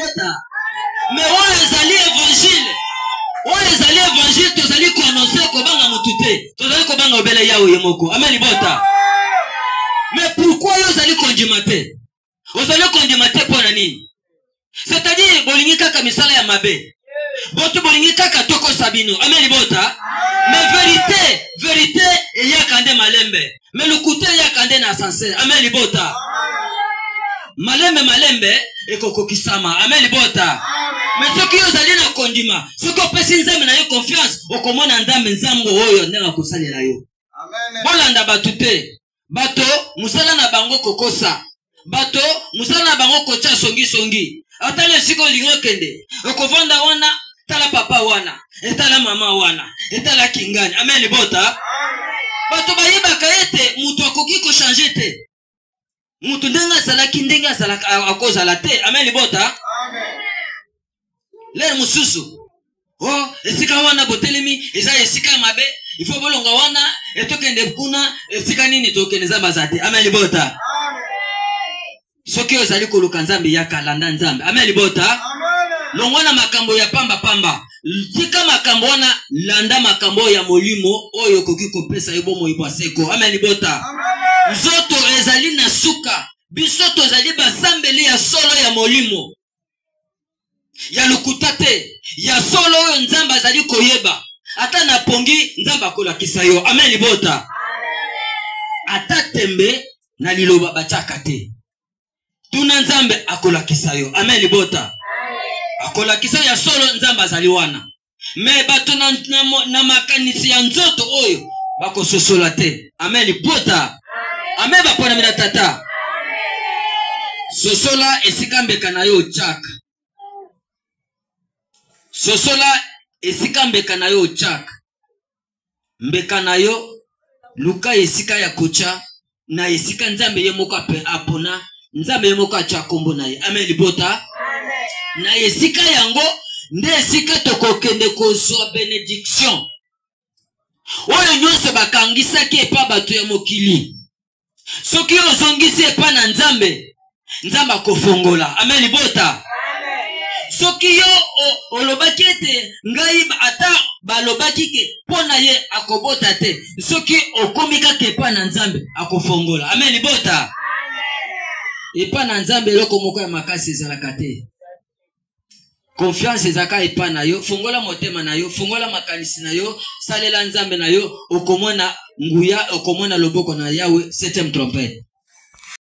libota. Me oyo ezali evangile, oyo ezali evangile, tozali koanonse kobanga motu te, tozali kobanga obele Yawe ye moko. Amen libota. Me pourkui yo ozali kondima te? Ozali kondima te mpo na nini? C'est-à-dire bolingi kaka misala ya mabe, boto bolingi kaka tokosa bino. Amen libota. Mais verite, verite eyaka nde malembe, mais lokuta eyaka nde na ascenseur. Amen libota. Malembe malembe ekokokisama. Amen libota. Mais soki yo ozali na kondima, soki opesi Nzambe na yo confiance, okomona Nzambe nzambo oyo ndenge akosalela yo. Bolanda bato te. Bato mosala na bango kokosa, bato mosala na bango kotya songisongi. Ata na esika olingi okende, okovanda wana, tala papa wana, etala mama wana, etala kingani. Amen libota. Bato bayebaka ete moto akoki kochange te. Moto ndenge azalaki, ndenge azalaka akozala te. Amen libota. Lere mosusu, oh, esika wana botelemi eza esika ya mabe, ifo bolonga wana, etokende kuna esika nini tokende, Nzambe aza te. Amen libota. Soki ozali koluka Nzambe, yaka, landa Nzambe. Amen libota. Longwa na makambo ya pamba pamba, tika makambo wana, landa makambo ya molimo oyo ekoki kopesa yo bomoi bwa seko. Amen libota. Nzoto ezali na suka, biso tozali basambeli ya solo ya molimo, ya lokuta te, ya solo oyo Nzambe azali koyeba. Ata na pongi, Nzambe akolakisa yo. Amen libota. Ata tembe na liloba batiaka te, tuna Nzambe akolakisa yo. Amen libota. Akolakisa yo ya solo, Nzambe azali wana. Me bato na, na, na makanisi ya nzoto oyo bakososola te. Amen libota. Amen baponami na tata. Sosola esika mbeka na yo otyaka. Sosola esika mbeka na yo otyaka. Mbeka na yo, luka esika ya kotya na esika Nzambe ye moko apona, Nzambe ye moko atya nkombo na ye. Amen libota. Na esika yango nde esika tokokende kozwa benediction oyo nyonso bakangisaki epa bato ya mokili. Soki yo ozongisi epa na Nzambe, Nzambe akofongola. Amen libota. Soki yo olobaki ete ngai, ata balobaki ke mpo na ye akobota te, soki okomi kaka epa na Nzambe, akofongola. Amen libota. Epa na Nzambe eloko moko ya makasi ezalaka te. Confiance ezalaka epa na yo. Fongola motema na yo, fongola makanisi na yo, salela Nzambe na yo, okomona nguya, okomona loboko na Yawe. Septième trompette.